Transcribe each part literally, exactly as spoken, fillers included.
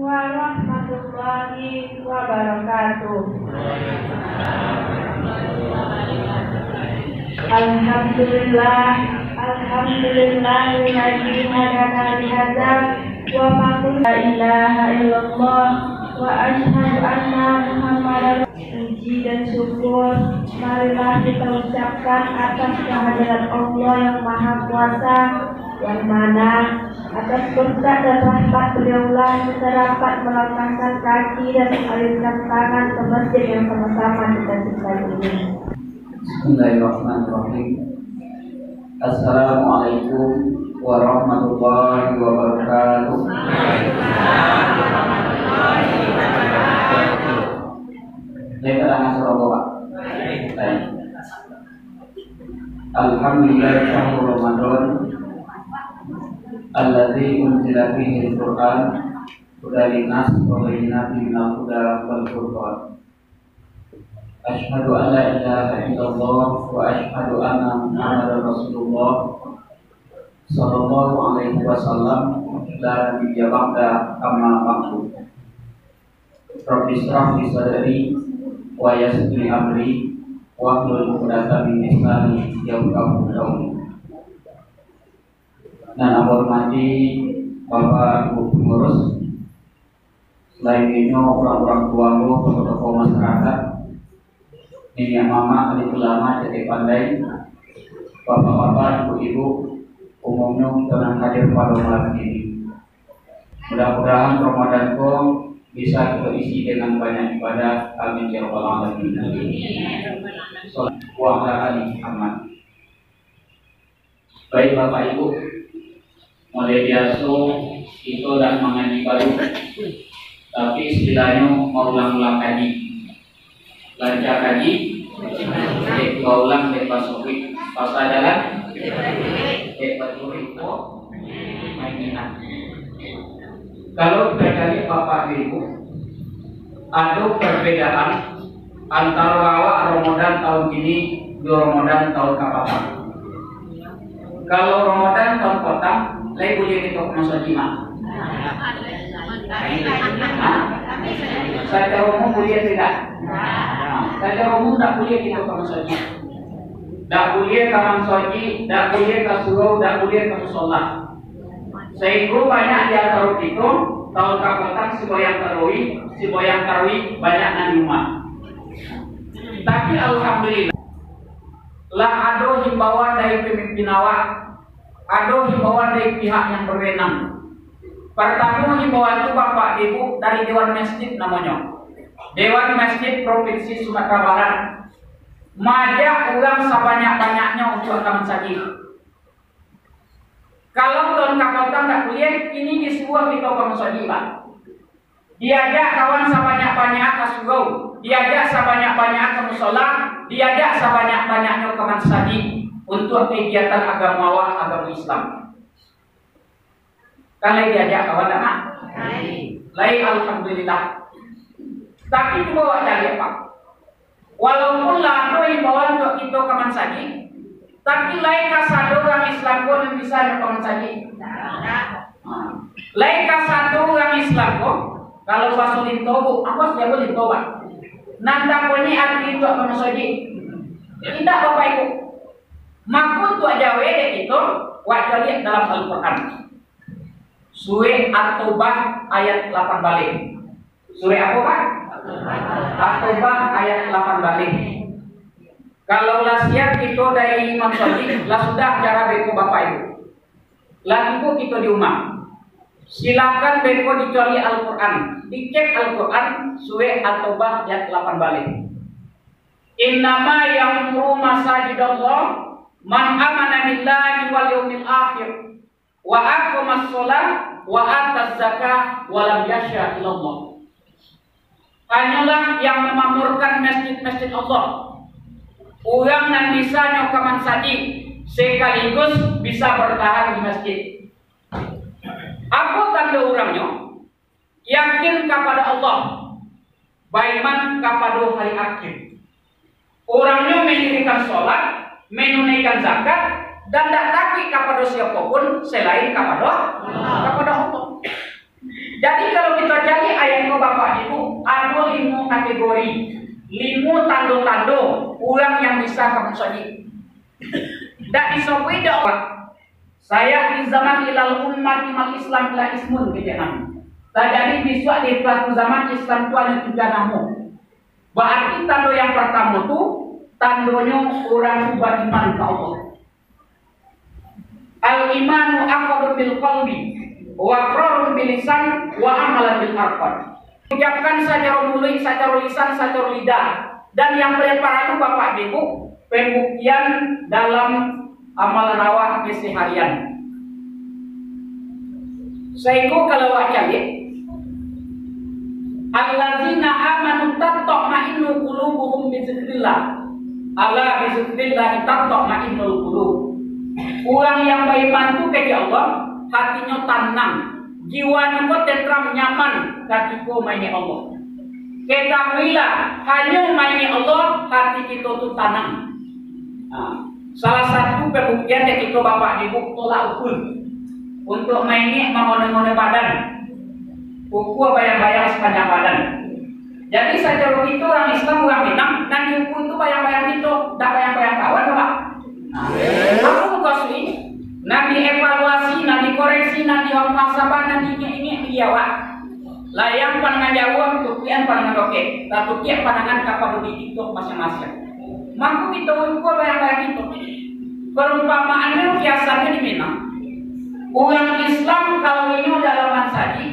Warahmatullahi wabarakatuh. Alhamdulillah, alhamdulillahilladzi hadana lihadza wa ma kunna, la ilaha illallah wa asyhadu anna Muhammadar. Puji dan syukur marilah kita ucapkan atas kehadirat Allah yang Maha Kuasa, yang mana atas berkat dan rahmat Beliaulah kita dapat melangkahkan kaki dan mengalirkan tangan ke masjid yang sama-sama kita cintai ini. Bismillahirrahmanirrahim. Assalamualaikum warahmatullahi wabarakatuh. Saya terang suara Bapak. Baik. Alhamdulillah, syahru Ramadan alladzi unzila fihi al-Qur'an hudan linnas wa bayyinatin minal huda wal furqan. Asyhadu an la ilaha illallah wa asyhadu anna Muhammadar Rasulullah sallallahu alaihi wasallam, la nabiyya ba'da, amma ba'du. Rabbi shrah li sadri wa yassir li amri wahlul 'uqdatam min lisani yafqahu qauli. Nan ambo hormati Bapak Ibu pengurus, selain itu urang-urang tua ambo, tokoh-tokoh masyarakat, niniak mamak, alim ulama, cadiak pandai, bapak-bapak, ibu-ibu, umumnyo kito nan hadir pado malam kini. Mudah-mudahan Ramadan ko bisa kito isi dengan banyak ibadah. Amin ya rabbal alamin. Wa ala ali Muhammad. Baik, Bapak Ibu, mulai biaso kito dak mangaji baru, tapi istilahnyo maulang-ulang kaji. Lancar kaji, dek baulang, dek basobik, pasal jalan, dek baturik ko, main enak. Kalau kita cari, Bapak Ibu, ado perbedaan antaro awak Ramadan tahun kini jo Ramadan tahun kapatang. Kalau Ramadan tahun patang, lai buliah kito ka masajik, mah? Hah? Sacaro umum buliah tidak? Nah, sacaro umum dak buliah kito ka masajik. Dak buliah ka masajik, dak buliah ka surau, dak buliah ka musola. Sahinggo banyak di antaro kito, tahun kapatang sumbayang tarawih, sumbayang tarawih banyak nan di rumah. Tapi alhamdulillah, lah ado himbauan dari pamimpin awak, ado himbauan dari pihak yang berwenang. Partamo himbauan tu, Bapak Ibu, dari Dewan Masjid namonyo. Dewan Masjid Provinsi Sumatera Barat. Maajak urang sabanyak-banyaknyo untuak ka masajik. Kalau tahun kapatang dak buliah, kini disuruah kito ka masajik, Pak. Diajak kawan sabanyak-banyak ka surau, diajak sabanyak-banyak ka musola, diajak sabanyak-banyaknyo ka masajik untuak kegiatan agamo awak, agamo Islam. Kan lai diajak kawan dak, Mak? Lai. Lai, alhamdulillah. Tapi cubo awak caliak, Pak. Walaupun lah ado imbauan untuak kito ka masajik, tapi lai kasado urang Islam ko nan bisa nyo ka masajik. Lai kasado urang Islam ko, kalau baso linto, Bu, apo sajo linto, Pak? Nan takonyo ati untuak ka masajik. Indak, Bapak Ibu. Mako untuak jawek dek kito, wak caliak dalam Al-Quran. Surah At-Taubah ayat lapan baleh. Surah apo, Pak? At-Taubah ayat lapan baleh. Kalau lah siap kito dari masajik, lah sudah acara beko, Bapak Ibu. Lah tibo kito di rumah. Silakan beko dicaliak Al-Quran, dicek Al-Quran, surah At-Taubah ayat lapan baleh. Innama ya'muru masajidallah man amana billahi wal yaumil akhir, wa aqamas shalah, wa ataz zakah, wa lam yakhsya illallah. Hanyolah yang mamakmurkan masjid-masjid Allah, urang nan bisa nyo ka masajik, sekaligus bisa bertahan di masjid. Apo tando urangnyo? Yakin kapado Allah, baiman kapado hari akhir. Urangnyo mandirikan sholat, manunaikan zakat, dan dak takuik kapado siapo pun selain kapado, kapado Allah. Jadi, kalau kito cari Bapak Ibu, ado limo kategori, limo tando-tando urang yang bisa ka musajik. Ndak disoboi dek Allah. Saya di zaman ilal ummati mal Islam bila ismun, kecek namo. Tajadi bisuak di suatu zaman Islam tu hanyo tigo namo. Berarti tando yang pertamo tu, tandonyo urang tu beriman ka Allah. Al-imanu aqdun bil qalbi, wa iqrarun bil lisan, wa amalan bil arkan. Ucapkan sacaro muluik, sacaro lisan, sacaro lidah. Dan yang paling parah tu, Bapak Ibu, pembuktian dalam amalan awak keseharian. Saiko kalau awak caliak, "Allazina amanu tatma'innu qulubuhum bi dzikrillah. Ala bi dzikrillah tatma'innul qulub." Urang yang baiman tu, kecek Allah, hatinyo tanang, jiwanyo ko tentram, nyaman katiko maingek Allah. Ketahuilah, hanyo maingek Allah, hati kito tu tanang. Nah, salah satu pembuktian dek kito, Bapak Ibu, tolak ukur. Untuak maingek mangone-ngone badan, ukua bayang-bayang sapanjang badan. Jadi, sacaro kito urang Islam, urang Minang, nan diukua tu bayang-bayang kito, dak bayang-bayang kawan, Pak. Nah, apo mukasuik? Nan dievaluasi, nan dikoreksi, nan dimuhasabah, nan diingek-ingek diri awak. Layang pandangan jauah, tukiak pandangan dokek, tatukiak pandangan kapado diri kito masiang-masiang. Mangko kito ukua bayang-bayang kito. Parumpamaannyo, kiasannyo di Minang. Urang Islam kalau inyo dalam mansajik,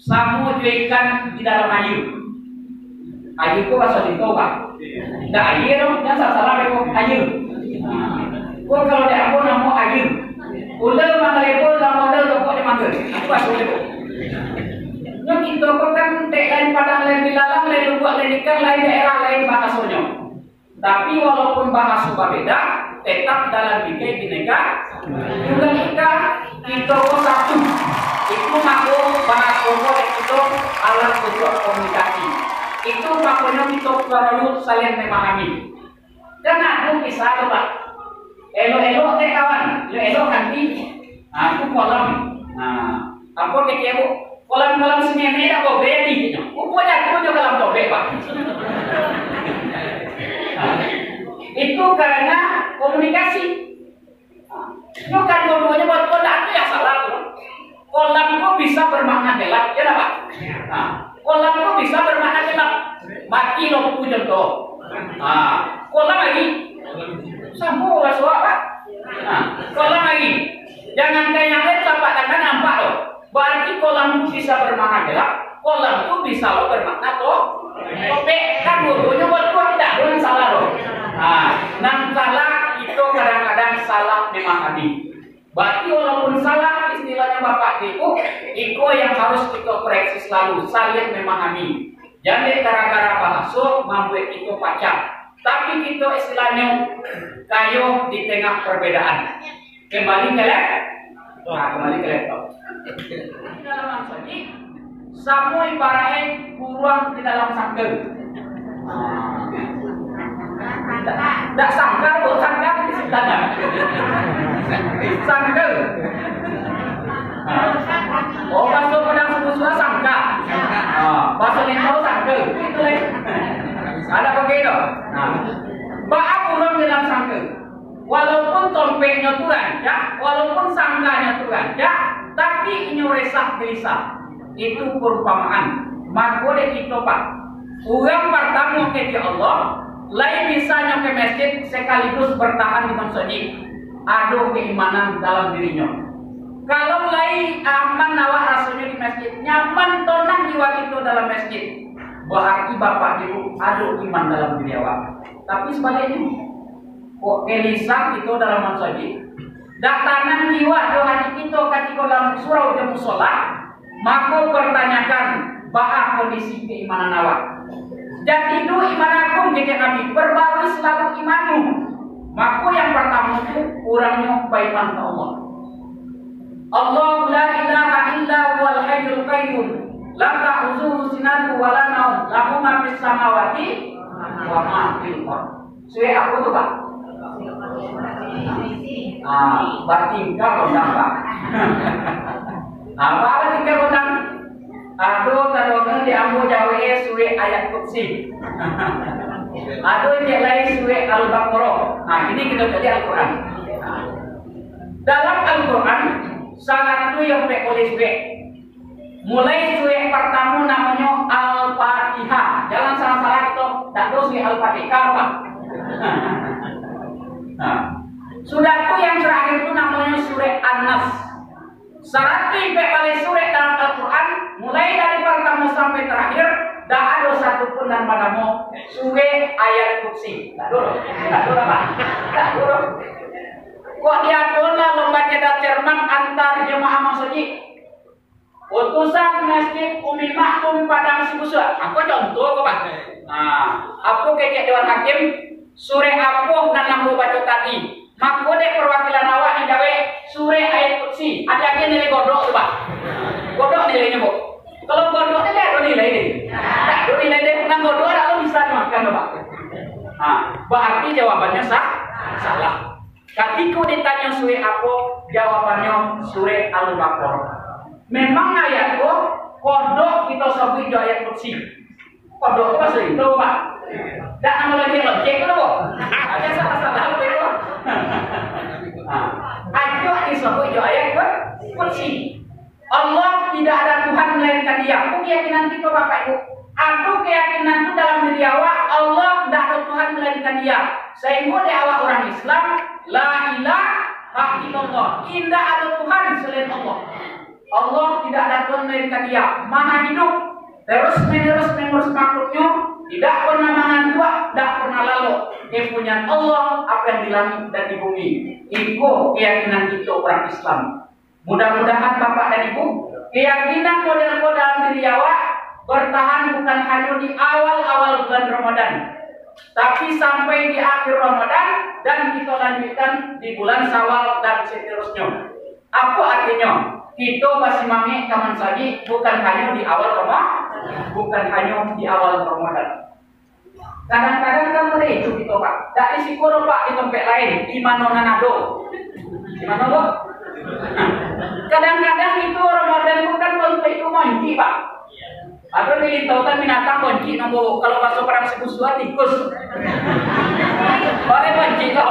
samo jo ikan di dalam aia. Aia ko bahaso kito, Pak. Ndak aia doh, jan salah-salah beko aia. Ko kalau dek ambo namo aia. Uda manggalebo, namo uda rokok di mangga. Itu bahaso beko. Nyo kito ko kan dek lain padang, lain bilalang, lain lubuak, lain ikan, lain daerah, lain bahasonyo. Tapi walaupun bahaso babeda, tetap dalam bingkai Bhinneka Tunggal Ika, kito ko satu. Itu mako bahaso ko dek kito alat untuak komunikasi. Itu makonyo kito paralu saling memahami. Kan ado kisah tu, Pak. Elok-elok teh kawan, elok-elok kanti. Nah, itu kolam. Nah, apo kecek, Bu? Kolam-kolam sumia dak bobek di inyo. Ruponyo tu jo kolam bobek, Pak. Nah, itu karena komunikasi. Nah, itu kan dua-duanya buat kolam tu yang salah tu. Kolam ko bisa bermakna gelap, ya dak, Pak? Nah, kolam ko bisa bermakna gelap. Mati lampu contoh. Nah, kolam lagi. Samo raso, Pak. Nah, kolam lagi. Jangan kayak yang lain, tapak tangan nampak tu. Berarti kolam tu bisa bermakna gelap, kolam tu bisa lo bermakna to-, topek. Kan dua-duanya buat kuat, tidak ada yang salah lo. Nah, nan salah itu kadang-kadang salah memahami. Berarti walaupun salah istilahnya Bapak Ibu, iko yang harus kita koreksi selalu, saling memahami. Jan dek gara-gara bahaso mambuek kito pacah. Tapi kito istilahnyo kayo di tengah perbedaan. Kembali ke lap-, nah, kembali ke laptop. Dalam maksudnya, samo ibaratnyo buruang di dalam sangka. Dak sangka, bukan sangka di situ. Sangka. Oh, bahaso Padang Suku Sua sangka. Ah, bahaso Lintau sangka. Itu, eh. Ada pakai tu. Nah. Baa buruang dalam sangka. Walaupun tompeknyo tu rancak, walaupun sangkanyo tu rancak, tapi inyo resah gelisah. Itu perumpamaan. Mako dek kito, Pak, urang partamo kecek Allah, lai bisanyo ka masjid sekaligus bertahan di masjid, ado keimanan dalam dirinyo. Kalau lai aman awak rasonyo di masjid, nyaman, tonang jiwa kito dalam masjid, berarti Bapak Ibu ado iman dalam diri awak. Tapi sebaliknyo, kok gelisah kito dalam masjid, dak tanang jiwa jo hati kito katiko dalam surau jo musola, mako pertanyakan, baa kondisi keimanan awak. Jadidu imanakum, kecek Nabi, perbarui selalu imanmu. Mako yang pertamo tu, urangnyo baiman ka Allah. Allahu la ilaha illa huwal hayyul qayyum, la ta'khudzuhu sinatun wa la naum, lahu ma fis samawati wa ma fil ardh. Suwek apo tu, Pak? Ah, batingkah gondang, Pak. Apa batingkah gondang? Ado tadonga Di ambo jawek surek Ayat Kursi. Ado cek lai surek Al-Baqarah. Nah, ini kita jadi Al-Quran. Dalam Al-Quran, saratuih ampek baleh surek. Mulai surek partamo namonyo Al-Fatihah. Jangan salah-salah kito, dak ado surek Al-Fatihah, Pak. Nah, sudah tu yang terakhir tu namonyo surek An-Nas. Saratuih ampek baleh surek dalam Al-Quran, mulai dari partamo sampai terakhir, dak ado satu pun nan banamo surek Ayat Kursi. Dak ado, dak ado, Pak. Dak ado. Kok diadolah lomba cerdas cermat antar jemaah masajik? Putusan Masjid Umi Maktum Padang Sibusuak. Apo contoh ko, Pak? Nah, apo kecek Dewan Hakim? Surek apo nan ambo baco tadi? Mako dek perwakilan awak nan jawek, surek Ayat Kursi. Ado agiah nilai godok tu, Pak. Godok nilainyo, Bu. Kalau godok nilai, ado nilai deh. Ado nilai deh. Nan godok dak lo bisa dimakan tu, Pak. Nah, berarti jawabannyo sa-, salah. Katiko ditanyo surek apo, jawabannyo surek Al-Baqarah. Memang ayat ko, kodok kito sabuik jo Ayat Kursi. Kodok tu maksud itu, Pak. Dak namo lojek-lojek tu, Pak. Ado salah-salah tu. Nah, ayat disabuik jo Ayat Kur-, Kursi. Allah tidak ada Tuhan melainkan Dia. Itu keyakinan kito, Bapak Ibu. Ado keyakinan tu dalam diri awak, Allah tidak ada Tuhan melainkan Dia. Sehingga dek awak urang Islam, la ilaha illallah. Indak ada Tuhan selain Allah. Allah tidak ada Tuhan melainkan Dia. Maha hidup, terus menerus mengurus makhluknya, tidak pernah mengantuk, tidak pernah lalok. Kepunyaan Allah apa yang di langit dan di bumi. Iko keyakinan kito urang Islam. Mudah-mudahan Bapak dan Ibu, keyakinan model ko dalam diri awak bertahan bukan hanya di awal-awal bulan Ramadan, tapi sampai di akhir Ramadan dan kita lanjutkan di bulan Syawal dan seterusnya. Apa artinya? Kita basimangek ka masajik bukan hanya di awal Ramadan, bukan hanya di awal Ramadan. Kadang-kadang kan mulai itu kito, Pak. Dak di siko doh, Pak, di tampek lain. Di mano nan ado? Di mano, Pak? Kadang-kadang itu Ramadan tu kan kontak itu manci, Pak. Ado di lintau kan binatang manci, namo kalau bahaso Padang Sibusuak tikus. Boleh manci tu.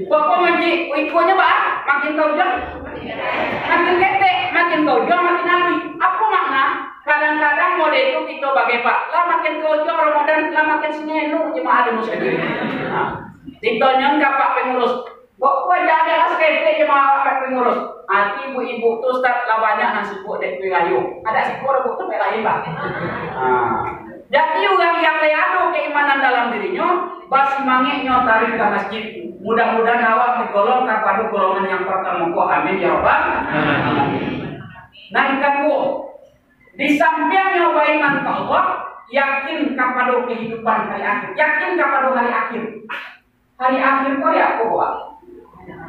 Pokok manci, ikonyo, Pak, makin ka ujang, makin ketek, makin ka ujang, makin aluih. Apo makna? Kadang-kadang mode tu kito bagai, Pak. Lah makin ka ujang Ramadan, lah makin singenu jemaah di masajik. Nah, ditonyo ka Pak Pengurus. Kok ko aja ado lah saketek jemaah Pak Pengurus. Ati ibu-ibu tu, Ustaz, lah banyak nan sibuk dek kuih rayo. Ado siko dapek tampek lain, Pak. Nah, jadi urang yang lai ado keimanan dalam dirinyo, basimangeknyo taruih ka masjid. Mudah-mudahan awak digolong kapado golongan yang partamo ko. Amin, ya Rabbal alamin. Nan kaduo, di sampiang nyo baiman ka Allah, yakin kapado kahidupan hari akhir. Yakin kapado hari akhir. Hari akhir ko hari apo, Pak?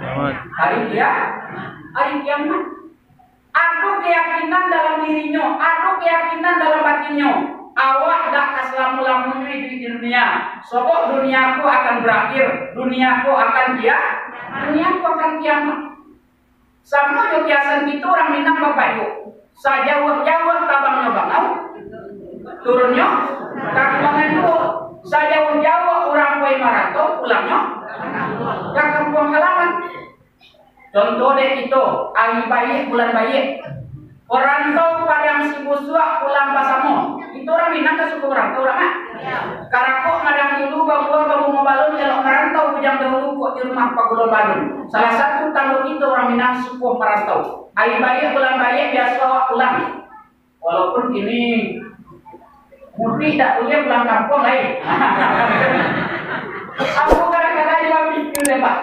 Kiamat. Hari kia-, hari kiamat. Ado keyakinan dalam dirinyo, ado keyakinan dalam batinnyo. Awak dak ka salamo-lamonyo iduik di dunia. Sabab dunia ko akan barakhir, dunia ko akan kia-, dunia ko akan kiamat. Samo jo kiasan kito urang Minang, Bapak Ibu. Sajauah-jauah tabangnyo bangau, turunnyo ka kampuangan juo. Sajauah-jauah urang pai marantau, pulangnyo ka kampuang halaman. Contoh dek kito, ari baiak, bulan baiak. Parantau Padang Sibusuak pulang basamo. Kito urang Minang kan suko marantau urang, ah? Karakok madang dulu, babuah babungo balun, elok marantau bujang dahulu, kok di rumah pagulo balun. Salah satu tando kito urang Minang suko marantau. Ari baiak, bulan baiak, biaso awak pulang. Walaupun kini mudik dak buliah pulang kampuang lai. Aku kadang-kadang juga pikir deh, Pak.